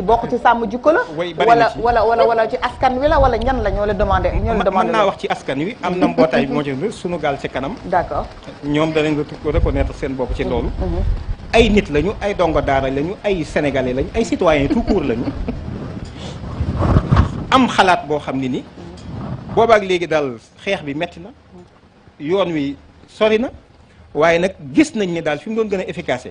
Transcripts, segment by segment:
bokk ci sàmm jikko la. wala ci askan wi la wala ñan la ñoo la demandé. mën naa wax ci askan wi am na mbootaay moo ci sunu gaal ci kanam. d'accord ñoom danañ reconnaître seen bopp ci loolu. ay nit lañu ay dongo daara lañu ay sénégalais lañu ay citoyens tout court lañu. am xalaat boo xam ne ni boobaak léegi daal xeex bi metti na yoon wi sori na waaye nag gis nañ ni daal fi mu doon gën a efficace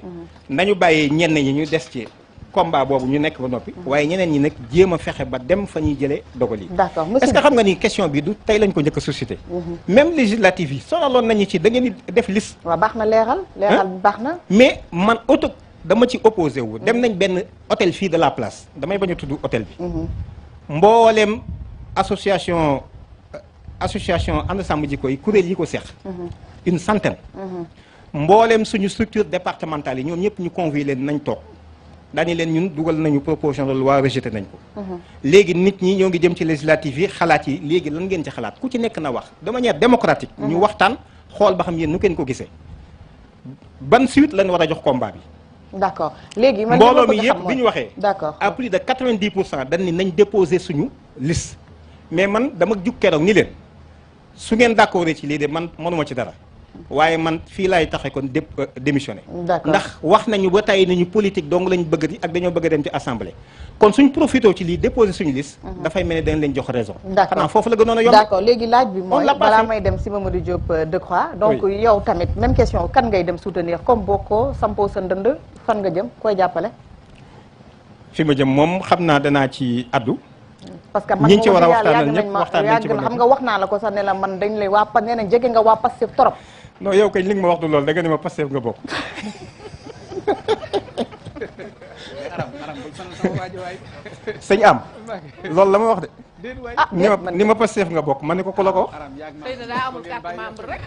nañu bàyyee ñenn ñi ñu des ci combat boobu ñu nekk ba noppi waaye ñeneen ñi nag jéem a fexe ba dem fa ñuy jëlee dogal yi. d'accord est-ce que xam nga ni question bi du tey lañ ko njëkk a suscité. même législative yi sonaloon nañu ci da ngeen di def liste. waaw baax na leeral bi baax na. mais man dama ci opposé wu. dem nañ benn hôtel fii de la place damay bañ a tudd hôtel bi. mboolem association ànd sàmm jikko yi kuréel yi ko seq. une centaine. mboolem suñu structure départementale yi ñoom ñëpp ñu convié leen nañ toog. daani leen ñun dugal nañu proposition de loi rejeté nañ ko. léegi nit ñi ñoo ngi jëm ci législative yi xalaat yi léegi lan ngeen ci xalaat ku ci nekk na wax de manière démocratique. ñu waxtaan xool ba xam yéen nu ngeen ko gisee. ban suite lañ war a jox combat bi. d'accord léegi man mbooloo mi yëpp bi ñu waxee. d'accord à plus de 90% dañ ni nañ déposer suñu liste. mais man dama jug keroog ni leen su ngeen d'accord ci lii de man mënuma ci dara. waaye man fii laay taxe kon démissionné. ndax wax nañu ba tey nañu politique dong lañ bëgg di ak dañoo bëgg a dem ci assemblée. kon suñ profité ci lii déposé suñu liste. dafay mel ne dañ leen jox raison. xanaa foofu la gënoon a yomb. d'accord léegi laaj bi mooy balaa may dem si Mamadou Diop Decroix. donc yow tamit même question kan ngay dem soutenir comme bokkoo sampoo sa ndënd fan nga jëm koy jàppale. fi ma jëm moom xam naa danaa ci addu. parce que man ñi ci war a waxtaanal ñëpp waxtaan nañ ci xam nga wax naa la ko sax ne la man dañ lay waa nee na jege nga waa Pastef trop. non yow kay li nga ma wax du loolu da nga ne ma Pastef nga bokk. sëñ am loolu la ma wax de. ni ma Pastef nga bokk ma ne ko ku la ko. xëy na daa amul carte membre rek.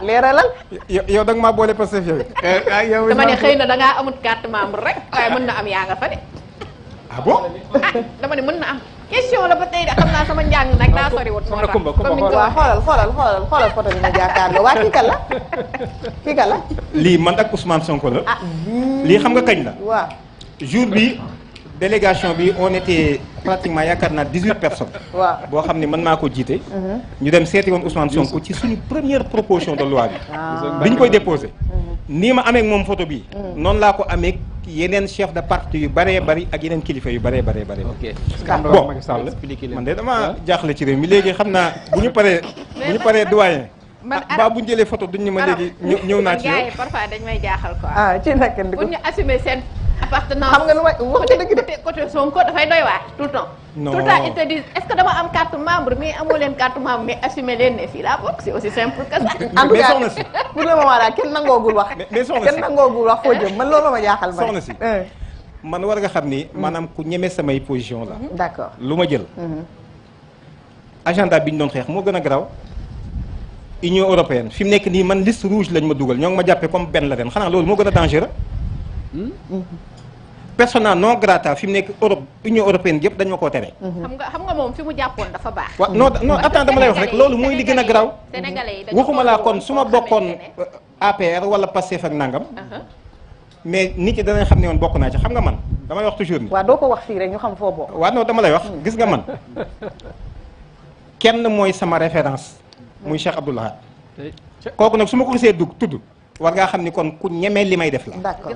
leeralal. yow da nga maa boole Pastef yow. dama ne xëy na da ngaa amul carte membre rek waaye mën na am yaa nga fa de. ah bon. dama ne mën na am. question la ba tey de xam naa sama njàng nag daa sori wut moo tax comme ni nga ko xoolal photo bi ma jàkkaarloo waa kii kan la lii man ak Ousmane Sonko la. lii xam nga kañ la. waaw jour bi délégation bi on était pratiquement yaakaar naa 18 personnes. waaw boo xam ne man maa ko jiite. ñu dem seeti woon Ousmane Sonko ci suñu première proposition de loi bi. bi ñu koy déposé. nii ma amee moom photo bi noonu laa ko amee yeneen chef de parti yu bëree bëri ak yeneen kilifa yu bëree bëri. ok bon man de dama jaaxle ci réew mi léegi xam naa bu ñu paree doyen. ba bu ñu jëlee photo duñ ni ma léegi ñëw naa ci yow. gars yi parfois dañ may jaaxal quoi. ci naka pour ñu assumer seen appartenance. xam nga lu may wax dëgg de côté Sonko dafay doy waar tout le temps. non tout le temps ils te disent est-ce que dama am carte membre mais amoo leen carte membre mais assumer leen ne fii laa bokk c'est aussi simple que ça. en tout cas pour le moment daal kenn nangoogul wax. mais soxna si kenn nangoogul wax foo jëm man loolu ma jaaxal. soxna si man war nga xam ni maanaam ku ñeme samay position la. d'accord lu ma jël. agenda bi ñu doon xeex moo gën a garaaw. Union européenne fi mu nekk nii man liste rouge lañ ma dugal ñoo ngi ma jàppee comme benn la den xanaa loolu moo gën a dangereux. persona non grata fi mu nekk Europe Union européenne yëpp dañ ma koo tere. xam nga moom fi mu jàppoon dafa baax. waaw non attends dama lay wax rek loolu mooy li gën a garaaw. waxuma laa kon su ma bokkoon APR wala Pastef ak nangam. mais nit ñi danañ xam ne woon bokk naa ci xam nga man damay wax toujours ni. waaw doo ko wax fii rek ñu xam foo bokk. waaw non dama lay wax gis nga man kenn mooy sama référence muy Cheikh Abdou Lahad kooku nag su ma ko gisee tudd war ngaa xam ni kon ku ñemee li may def la. d'accord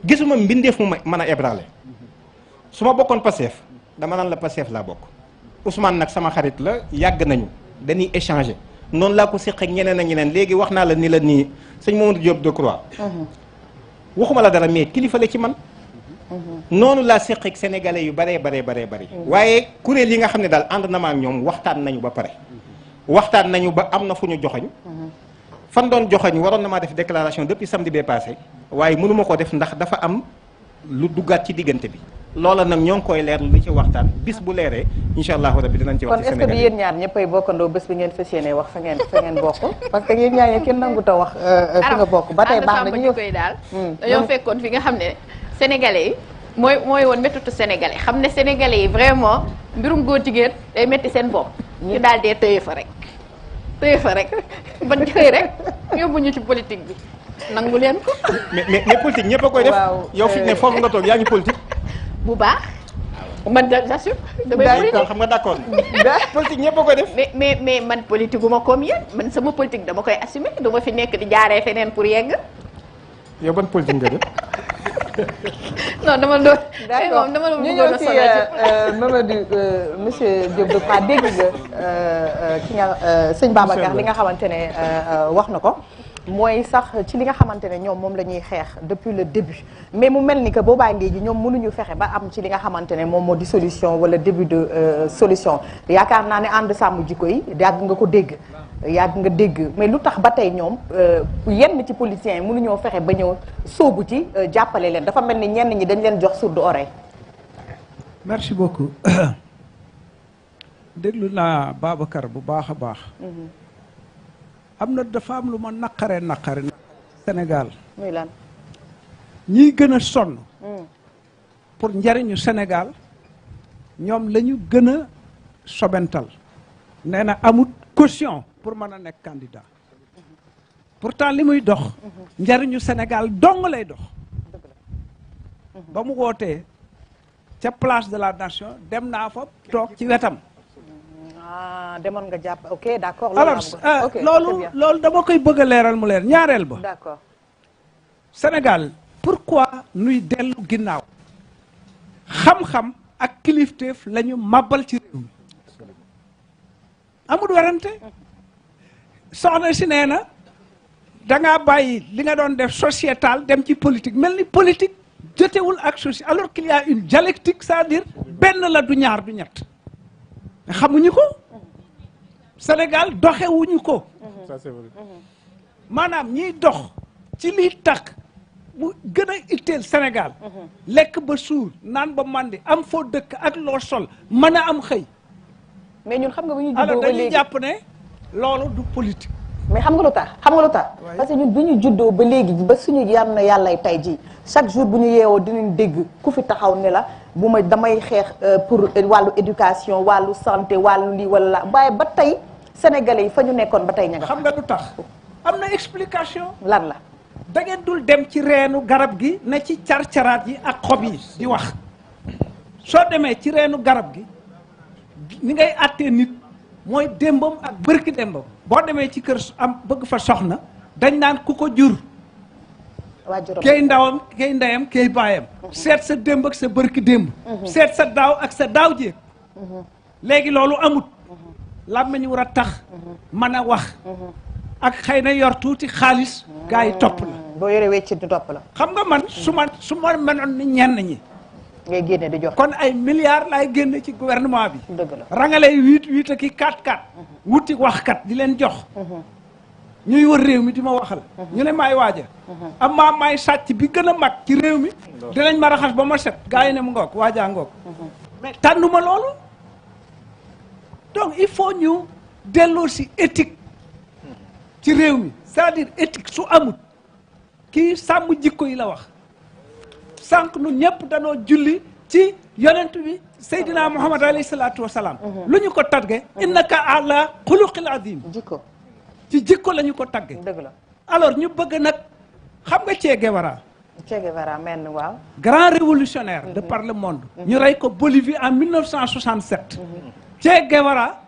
gisuma mbindeef mu mën a ébranler su ma bokkoon Pastef dama naan la Pastef laa bokk Ousmane nag sama xarit la yàgg nañu dañuy échanger noonu laa ko séq ak ñeneen ak ñeneen léegi wax naa la ni la nii sëñ Mamadou Diop Decroix waxuma la dara mais kilifa la ci man noonu laa séq ak sénégalais yu baree bari waaye kuréel yi nga xam ne daal ànd na ma ak ñoom waxtaan nañu ba pare waxtaan nañu ba am na fu ñu joxoñ fan doon joxoñ waroon na maa def déclaration depuis samedi bee passé waaye mënuma ko def ndax dafa am lu duggaat ci diggante bi loola nag ñoo ngi koy leer lu ci waxtaan bis bu leeree incha allahu rabbi dinañ ci wax ci Sénégal kon est-ce que yéen ñaar ñëppay bokkandoo bés bi ngeen fas yéene wax fa ngeen bokk parce que yéen ñaar ñi kenn nangu ta wax fi nga bokk ba tey baax na ñu koy daal dañoo fekkoon fi nga xam ne sénégalais yi mooy woon méttitu sénégalais xam ne sénégalais yi vraiment mbirum góor jigéen day métti seen bopp ñu daal dee tëye fa rek ban xëy rek yóbbu ñu ci politique bi nangu leen ko. mais politique ñëpp a koy def. yow fi ne foofu nga toog yaa ngi politique. bu baax. man j'assume. damay politique xam nga d'accord. politique ñëpp a koy def. mais man politique gu ma comme yéen man sama politique dama koy assumer du ma fi nekk di jaaree feneen pour yegg. yow ban politique nga def. non dama doon. d'accord dama doon ñu bëggoon ñëw a ci sonal Mamadou monsieur Diop Decroix dégg nga ki nga sëñ Babacar li nga xamante ne wax na ko. mooy sax ci li nga xamante ne ñoom moom la ñuy xeex depuis le début mais mu mel ni que boobaa léegi ñoom mënuñu fexe ba am ci li nga xamante ne moom moo di solution wala début de solution yaakaar naa ne ànd sàmm jikko yi yàgg nga ko dégg yàgg nga dégg mais lu tax ba tey ñoom yenn ci politiciens yi mënuñoo fexe ba ñëw sóobu ci jàppale leen dafa mel ni ñenn ñi dañ leen jox sourde oreille. merci beaucoup déglu naa Babacar bu baax a baax. am na dafa am lu ma naqare Sénégal. muy lan. ñiy gën a sonn. pour njariñu Sénégal ñoom la ñu gën a sobental. nee na amut caution pour mën a nekk candidat. pourtant li muy dox. njariñu Sénégal dong lay dox. ba mu wootee ca place de la nation dem naa fa toog ci wetam. demoon nga jàpp ok d'accord. alors loolu dama koy bëgg a leeral mu leer ñaareel ba. d'accord. Sénégal pourquoi nuy dellu ginnaaw xam-xam ak kilifteef la ñu màbbal ci réew mi amul werante soxna si nee na dangaa bàyyi li nga doon def sociétal dem ci politique mel ni politique jotewul ak société alors qu'il y a une dialectique c'est-à-dire benn la du ñaar du ñett xamuñu ko Sénégal doxewuñu ko ça c'est vrai. maanaam ñiy dox ci liy tax bu gën a itteel Sénégal lekk ba suur naan ba màndi am foo dëkk ak loo sol mën a am xëy mais ñun xam nga bu ñu alors juddoo ba dañuy léegi jàpp ne loolu du politique mais xam nga lu tax parce que ñun bi ñu juddoo ba léegi ba suñu yam na yàllay tay ji chaque jour bu ñu yeewoo dinañ dégg ku fi taxaw ne la bu ma damay xeex pour wàllu éducation wàllu santé wàllu lii wala la waaye ba tey sénégalais yi fa ñu nekkoon ba tey ña nga xam nga lu tax am na explication lan la da ngeen dul dem ci reenu garab gi na ci car-caraat yi ak xob yi di wax soo demee ci reenu garab gi ni ngay àttee nit mooy démbam ak bërki démbam boo demee ci kër am bëgg fa soxna dañ naan ku ko jur kay ndawam kay ndeyam kay baayam seet sa démb ak sa bërki démb seet sa daaw ak sa daaw jéeg léegi loolu amut làmmiñ war a tax mën a wax ak xëy na yor tuuti xaalis gars yi topp la boo yoree weccit ñu topp la xam nga man su ma menoon ni ñenn ñi ngay génne di jox kon ay milliards laay génne ci gouvernement bi dëgg la rangalay 8 ak i 4 wuti waxkat di leen jox ñuy wër réew mi di ma waxal ñu ne maay waaja am maa maay sàcc bi gën a mag ci réew mi dinañ ma raxas ba ma set gars yi ne mu ngoog waajaa ngoog mais tànnuma loolu donc il faut ñu delloo si éthique ci réew mi c'est-à-dire éthique su amut kii sàmm jikko yi la wax sànq nu ñëpp danoo julli ci yonent bi Seydina Muhammad alayhi salaatu wasalaam lu ñu ko tagge innaka ala xuluqil azim jikko ci jikko la ñu ko tagge dëgg la alors ñu bëgg nag xam nga Che Guevara Che Guevara men waaw grand révolutionnaire de par le monde ñu rey ko Bolivie en 1967 Che Guevara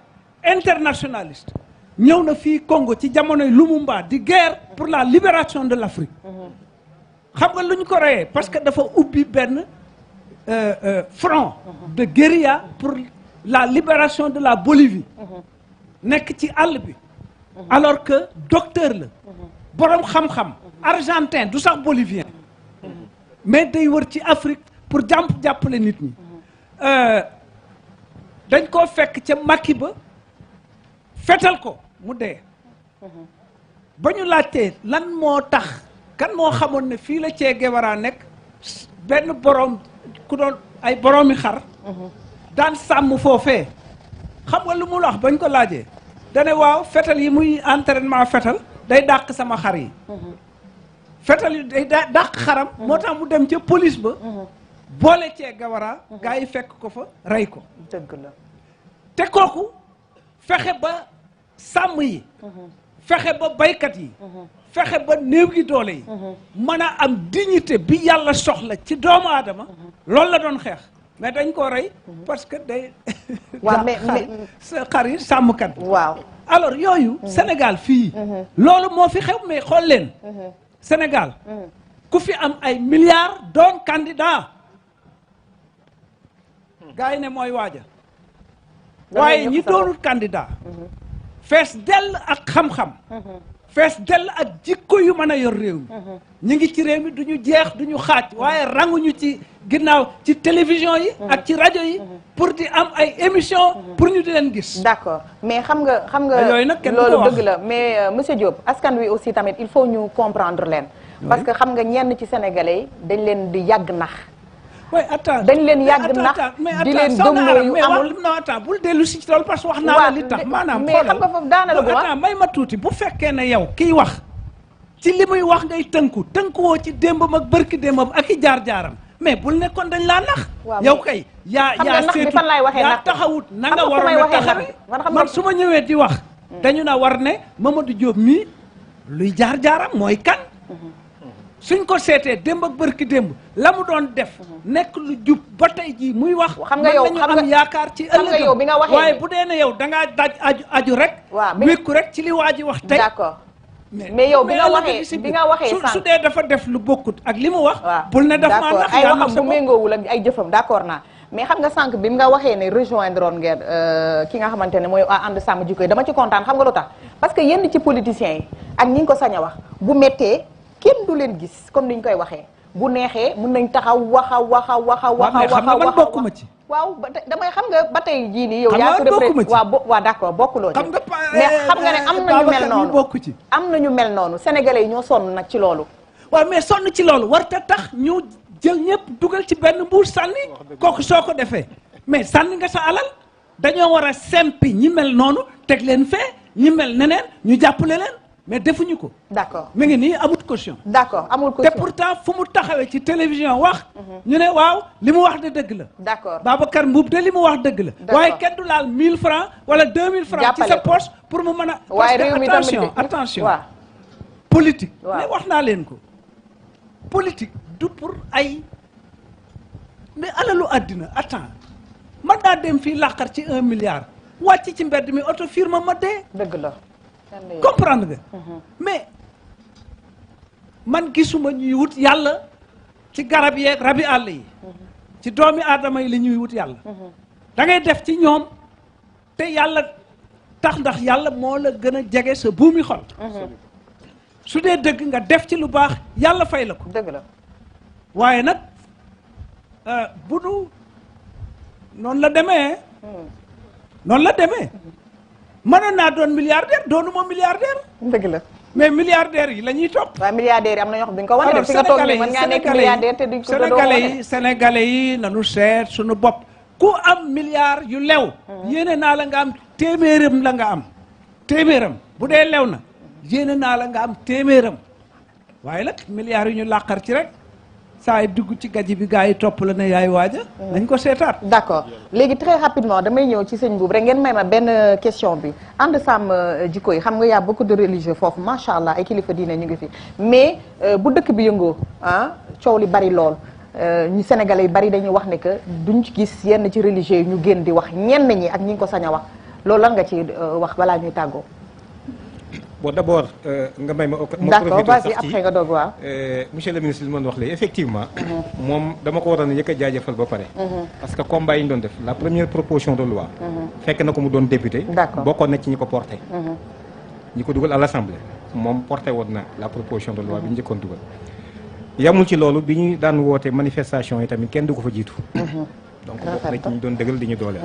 internationaliste ñëw na fii Congo ci jamonoy Lumumba di guerre pour la libération de l'Afrique xam nga lu ñu ko reyee parce que dafa ubbi benn front de guérilla pour la libération de la Bolivie nekk ci àll bi alors que docteur la borom xam-xam argentin du sax bolivien mais day wër ci Afrique pour jàppale nit ñi dañ koo fekk ca Makki ba fetal ko mu dee ba ñu laajtee lan moo tax kan moo xamoon ne fii la Che Guevara nekk benn borom ku doon ay boroomi xar daan sàmm foofee xam nga lu mu wax bañ ko laajee dane waaw fetal yi muy entraînement fetal day dàq sama xar yi fetal yi day dàq xaram moo tax mu dem ca police ba boole Che Guevara gaa yi fekk ko fa rey ko dëgg la te kooku fexe ba sàmm yi fexe ba baykat yi fexe ba néew gi doole yi mën a am dignité bi yàlla soxla ci doomu aadama loolu la doon xeex mais dañ koo rey parce que day waaw mais sa xar yi sàmmkat waaw alors yooyu Sénégal fii loolu moo fi xew mais xool leen Sénégal ku fi am ay milliards doon candidat gars yi ne mooy waaja waaye ñi doonul candidat fees dell ak xam-xam fees dell ak jikko yu mën a yor réew mi ñu ngi ci réew mi du ñu jeex du ñu xaaj waaye ranguñu ci ginnaaw ci télévision yi ak ci rajo yi pour di am ay émission pour ñu di leen gis d'accord mais xam nga yooyu nag kenn loolu dëgg la mais monsieur Diop askan wi aussi tamit il faut ñu comprendre leen parce que xam nga ñenn ci sénégalais yi dañ leen di yàgg nax oui attends dañ leen yàgg nax di leen gëmloo yu amul non attends bul dellu si loolu parce que wax naa la li tax maanaam mais xam nga foofu daana la bu attends may ma tuuti bu fekkee ne yow kiy wax ci li muy wax ngay tënkuwoo ci démbam ak bërki démbam ak i jaar-jaaram mais bul nekkoon dañ laa nax yow kay yaa seetu yaa taxawut na nga war a taxawee man su ma ñëwee di wax dañu na war ne Mamadou Diop mii luy jaar-jaaram mooy kan suñ ko seetee démb ak bërki démb la mu doon def nekk lu jub ba tey jii muy wax xam nga yow nañu am yaakaar ci ëllëgam bi nga waxee waaye bu dee ne yow da ngaa daj aju rek wékku rek ci li waa ji wax tey d'accord mais yow bi nga waxee su dee dafa def lu bokkut ak li mu wax bul ne daf maa nax ay waxam bu méngoowul ak ay jëfam d'accord naa mais xam nga sànq bi nga waxee ne rejoindre woon ngeen ki nga xamante ne mooy ànd sàmm jikko yi dama ci kontaan xam nga lu tax parce que yenn ci politiciens yi ak ñi ngi ko sañ a wax bu méttee kenn du leen gis comme ni ñu koy waxee bu neexee mën nañ taxaw waxa bokkuma ci waaw damay xam nga ba tey jii nii yow yaa ko représenté waaw d'accord bokkuloo ci mais xam nga ne am nañu mel noonu bokku ci am nañu mel noonu sénégalais yi ñoo sonn nag ci loolu waaw mais sonn ci loolu war ta tax ñu jël ñëpp dugal ci benn mbuur sànni kooku soo ko defee mais sànni nga sa alal dañoo war a sempi ñi mel noonu teg leen fee ñi mel neneen ñu jàppale leen mais defuñu ko. d'accord mi ngi nii amut caution. d'accord amul caution te pourtant fu mu taxawee ci télévision wax. ñu ne waaw li mu wax de dëgg la. d'accord Babacar Mbuub de li mu wax dëgg la. waaye kenn du laal 1000 francs wala 2000 francs ci sa poche pour mu mën a. waaye réew mi parce que attention politique. mais wax naa leen ko. politique du pour ay mais alalu àddina attends man daa dem fii làqar ci 1 milliard wàcc ci mbedd mi auto firme ma dee. dëgg la. comprendre nga mais man gisuma ñuy wut yàlla ci garab yeeg rabi àll yi ci doomi aadama yi la ñuy wut yàlla da ngay def ci ñoom te yàlla tax ndax yàlla moo la gën a jege sa buumi xol su dee dëgg nga def ci lu baax yàlla fay la ko dëgg la waaye nag bu nu noonu la demee noonu la demee mënoon naa doon milliardaire doonuma milliardaire. dëgg la mais milliardaires yi la ñuy topp. waaw milliardaires yi am na ñoo xam duñ ko wane def fi nga toog nii mën ngaa nekk milliardaire te duñ ko sénégalais yi nanu seet suñu bopp ku am milliard yu lew. yéene naa la nga am téeméeram la nga am téeméeram bu dee lew na yéene naa la nga am téeméeram waaye nag milliards yu ñu làqar ci rek saa yi dugg ci gaji bi gars yi topp la ne yaay waaja nañ ko seetaat. d'accord léegi très rapidement damay ñëw ci sëñ boobu rek ngeen may ma benn question bi ànd sàmm jikko yi xam nga y a beaucoup de religieux foofu macha allah ay kilifa diine ñu ngi fi mais bu dëkk bi yëngoo coow li bari lool ñu sénégalais yi bari dañuy wax ne que duñ ci gis yenn ci religieux yi ñu génn di wax ñenn ñi ak ñi ngi ko sañ a wax loolu lan nga ci wax balaa ñuy tàggoo. bon d'abord nga may ma. d'accord vas-y après nga doog waaw. monsieur le ministre li ma wax léegi effectivement. moom dama ko waroon a yëkk a jaajëfal ba pare. parce que combat yi ñu doon def la première proposition de loi. fekk na ko mu doon député. d'accord bokkoon na ci ñi ko porté. ñi ko dugal à l'assemblée moom porté woon na la proposition de loi bi ñu njëkkoon dugal. yamul ci loolu bi ñu daan woote manifestation yi tamit kenn du ko fa jiitu. donc bokk na ci ñu doon dëggal di ñu dooleel.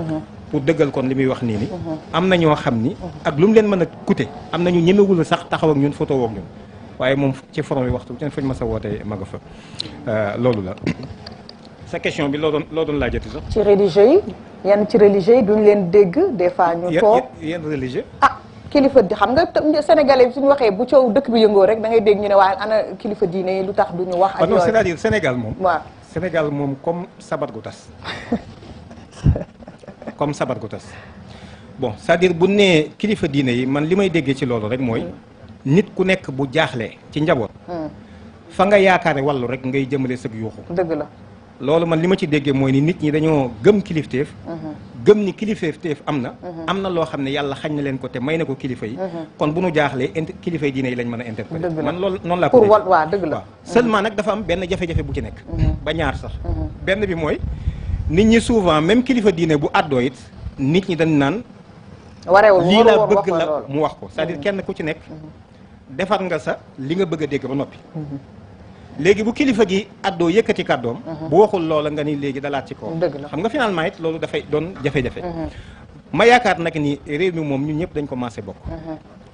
pour dëggal kon li muy wax nii ni am na ñoo xam ni ak lu mu leen mën a coûter am na ñu ñemewul sax taxaw ak ñun photo ak ñun waaye moom ci forom yi waxtu ten fañ ma sa wootee maga fa loolu la sa question bi loo doon laajati sax. ci religieux yi yenn ci religieux yi duñ leen dégg des fois ñu toog yenn religieux kilifa di xam nga sénégalais bi suñu waxee bu coow dëkk bi yëngoo rek da ngay dégg ñu ne waaye ana kilifa diine yi lu tax duñu wax ak non c'est-à-dire Sénégal moom waaw Sénégal moom comme sabat gu tas comme sabat gu tas bon c'est-à-dire bu nee kilifa diine yi man li may déggee ci loolu rek mooy nit ku nekk bu jaaxlee ci njaboot fa nga yaakaare wàllu rek ngay jëmale sëg yuuxu dëgg la loolu man li ma ci déggee mooy ni nit ñi dañoo gëm kilifteef gëm ni kilifteef am na loo xam ne yàlla xañ na leen ko te may na ko kilifa yi kon bu nu jaaxlee kilifa yi diine yi lañ mën a interpréter man loolu noonu laa ko pour waa dëgg la seulement nag dafa am benn jafe-jafe bu ci nekk ba ñaar sax benn bi mooy nit ñi souvent même kilifa diine bu àddoo it nit ñi dañ naan lii laa bëgg la mu wax ko c'est-à-dire kenn ku ci nekk defar nga sa li nga bëgg a dégg ba noppi léegi bu kilifa gi àddoo yëkkati kàddoom bu waxul loola nga ni léegi dalaat ci kaw xam nga finalement it loolu dafay doon jafe-jafe ma yaakaar nag ni réew mi moom ñun ñëpp dañ ko maase bokk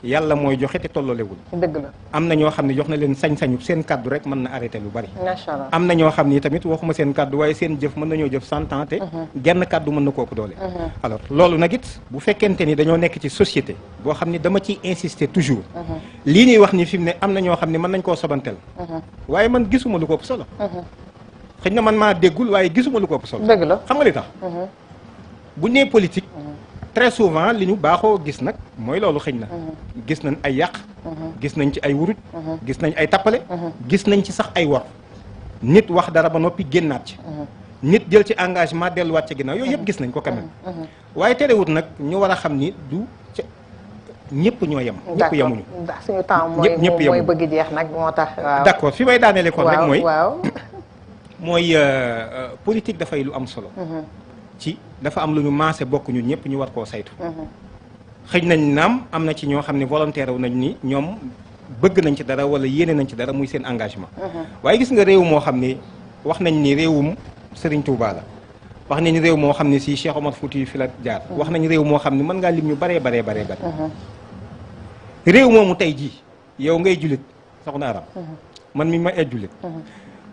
yàlla mooy joxe te tolloolewul dëgg la am na ñoo xam ne jox na leen sañ-sañu seen kàddu rek mën na arrêté lu bari macha Allah am na ñoo xam ni tamit waxuma seen kàddu waaye seen jëf mën nañoo jëf 100 ans te genn kàddu mën na kooku doole alors loolu nag it bu fekkente ni dañoo nekk ci société boo xam ni dama ciy insister toujours lii ñuy wax ni fi mu ne am na ñoo xam ne mën nañ koo sobantel waaye man gisuma lu ko ëpp solo xëy na man maa déggul waaye gisuma lu ko ëpp solo dëgg la xam nga li tax bu nee politique très souvent li ñu baaxoo gis nag mooy loolu xëñ na gis nañ ay yàq gis nañ ci ay wuruj gis nañ ay tappale gis nañ ci sax ay wor nit wax dara ba noppi génnaat ci nit jël ci engagement delluwaat ci ginnaaw yooyu yëpp gis nañ ko quand même waaye terewut nag ñu war a xam ni du ñëpp ñoo yem ñëpp yemuñu suñu temps mooy bëgg jeex nag moo tax d'accord fi may daaneele kon rek mooy waaw mooy politique dafay lu am solo ci dafa am lu ñu maase bokk ñun ñëpp ñu war koo saytu xëj nañ naam am na ci ñoo xam ne volontaire wu nañ ni ñoom bëgg nañ ci dara wala yéene nañ ci dara muy seen engagement waaye gis nga réew moo xam ne wax nañ ni réewum Serigne Touba la wax nañ réew moo xam ne si Cheikh Omar Fouti fi la jaar wax nañ réew moo xam ne mën ngaa lim ñu baree réew moomu tey jii yow ngay jullit soxna Aram man mi ma ay jullit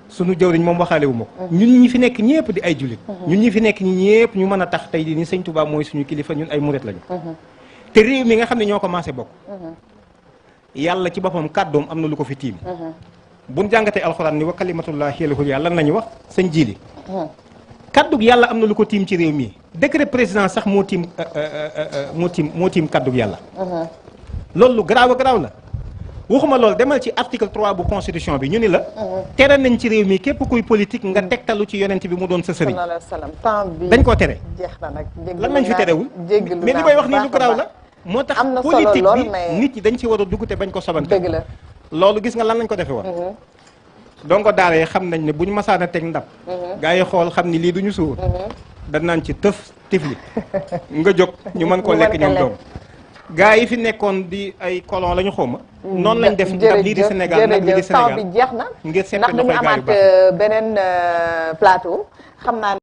sunu jëwriñ moom waxaale wu ma ko ñun ñi fi nekk ñëpp di ay jullit ñun ñi fi nekk ñi ñëpp ñu mën a tax tey di ni sëñ Touba mooy suñu kilifa ñun ay murit lañu te réew mi nga xam ne ñoo commencé bokk yàlla ci boppam kàddoom am na lu ko fi tiim buñ jàngatee alxuraan ni wa kalimatullahi hiya al-ulya lan lañu wax sëñ Jili kàddug yàlla am na lu ko tiim ci réew mi décret président sax moo tiim kàddug yàlla loolu lu garaaw a garaaw la waxuma loolu demal ci article 3 bu constitution bi ñu ni la tere nañ ci réew mi képp kuy politique nga tegtalu ci yonent bi mu doon sa sëriñ dañ koo tere lan lañ fi terewul mais li may wax nii lu garaaw la moo tax politique bi nit ñi dañ ci war a dugg te bañ ko sobante loolu gis nga lan lañ ko defee woon donc daara xam nañ ne bu ñu masaana teg ndab gaa yi xool xam ni lii duñu suur dañ naan ci tëf tifli nga jóg ñu mën koo lekk ñoom doom gaa yi fi nekkoon di ay colon la ñu xawma noonu lañ def ndab lii di Sénégal nag lii di Sénégal temps bi jeex na ngir seet ndax dañu amaat beneen plateau xam naa